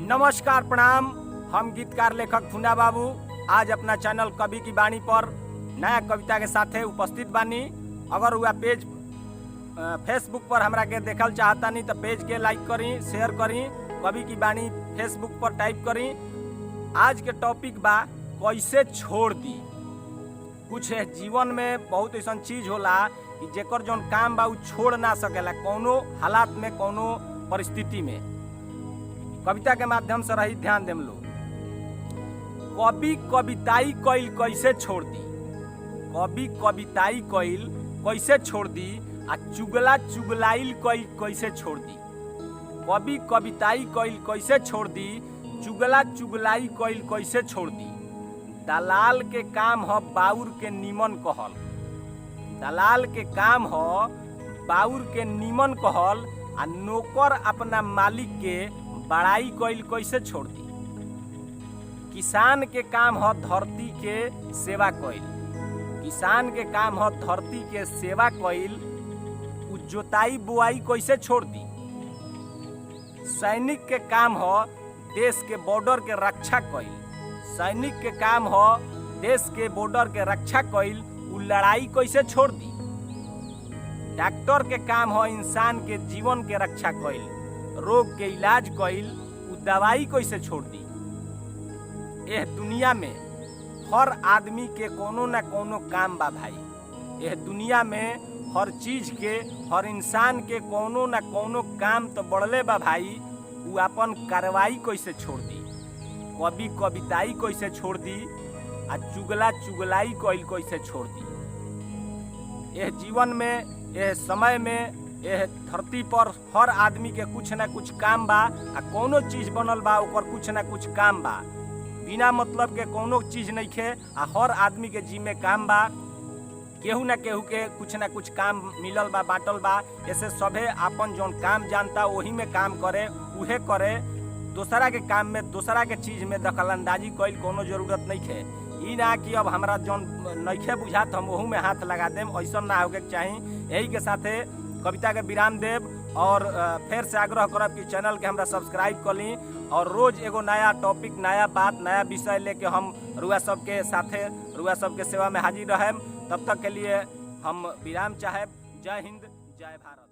नमस्कार, प्रणाम। हम गीतकार लेखक फुना बाबू आज अपना चैनल कवि की वाणी पर नया कविता के साथे उपस्थित बानी। अगर हुआ पेज फेसबुक पर हमरा के देखल चाहतानी तो पेज के लाइक करी, शेयर करी। कवि की वाणी फेसबुक पर टाइप करी। आज के टॉपिक बा कैसे छोड़ दी। कुछ है जीवन में बहुत ऐसा चीज होला कि जेकर जौन काम बा उ छोड़ ना सकेला कौनो हालात में, कौनो परिस्थिति में। कविता के माध्यम से रही, ध्यान देम लो। कवि कविताई कइल कैसे छोड़ दी, कवि कविताई कइल कैसे छोड़ दी, आ चुगला चुगलाइल कइल कैसे छोड़ दी। कवि कविताई कइल कैसे छोड़ दी, चुगला चुगलाई कइल कैसे छोड़ दी। दलाल के काम ह बाउर के निमन कहल, दलाल के काम ह बाउर के निमन कहल, आ नौकर अपना मालिक के बड़ाई कइल कैसे छोड़ दी। किसान के काम ह धरती के सेवा कइल, किसान के काम ह धरती के सेवा कइल, उ जोताई बुआई कैसे छोड़ दी। सैनिक के काम ह देश के बॉर्डर के रक्षा कइल, सैनिक के काम ह देश के बॉर्डर के रक्षा कइल, उ लड़ाई कैसे छोड़ दी। डॉक्टर के काम ह इंसान के जीवन के रक्षा कइल, रोग के इलाज कइल, उ दवाई कैसे छोड़ दी। एह दुनिया में हर आदमी के कोनो ना कोनो काम बा भाई। एह दुनिया में हर चीज के, हर इंसान के कोनो ना कोनो काम तो बढ़ले बा भाई। उ अपन कार्रवाई कैसे छोड़ दी। कवि कविताई कैसे छोड़ दी, आ चुगला चुगलाई कइल कैसे छोड़ दी। एह जीवन में, एह समय में, एह धरती पर हर आदमी के कुछ ना कुछ काम बा, आ कोनो चीज बनल बा ओकर कुछ ना कुछ काम बा। बिना मतलब के कोनो चीज नइखे, आ हर आदमी के जिम्मे काम बा। केहू ना केहू के कुछ ना कुछ काम मिलल बा, बांटल बा। ऐसे सभे आपन जौन काम जानता वही में काम करे, उहे करे। दोसरा के काम में, दोसरा के चीज में दखलंदाजी कइल कोनो जरूरत नइखे। ई ना कि अब हमरा जौन नइखे बुझात हम ओहू में हाथ लगा देम, ऐसन ना होके के चाही। यही के साथे कविता के विराम देब और फिर से आग्रह करब कि चैनल के हमरा सब्सक्राइब कर ली और रोज एगो नया टॉपिक, नया बात, नया विषय लेके हम रुआ सबके साथे, रुआ सबके सेवा में हाजिर रहेम। तब तक के लिए हम विराम चाहेब। जय हिंद, जय भारत।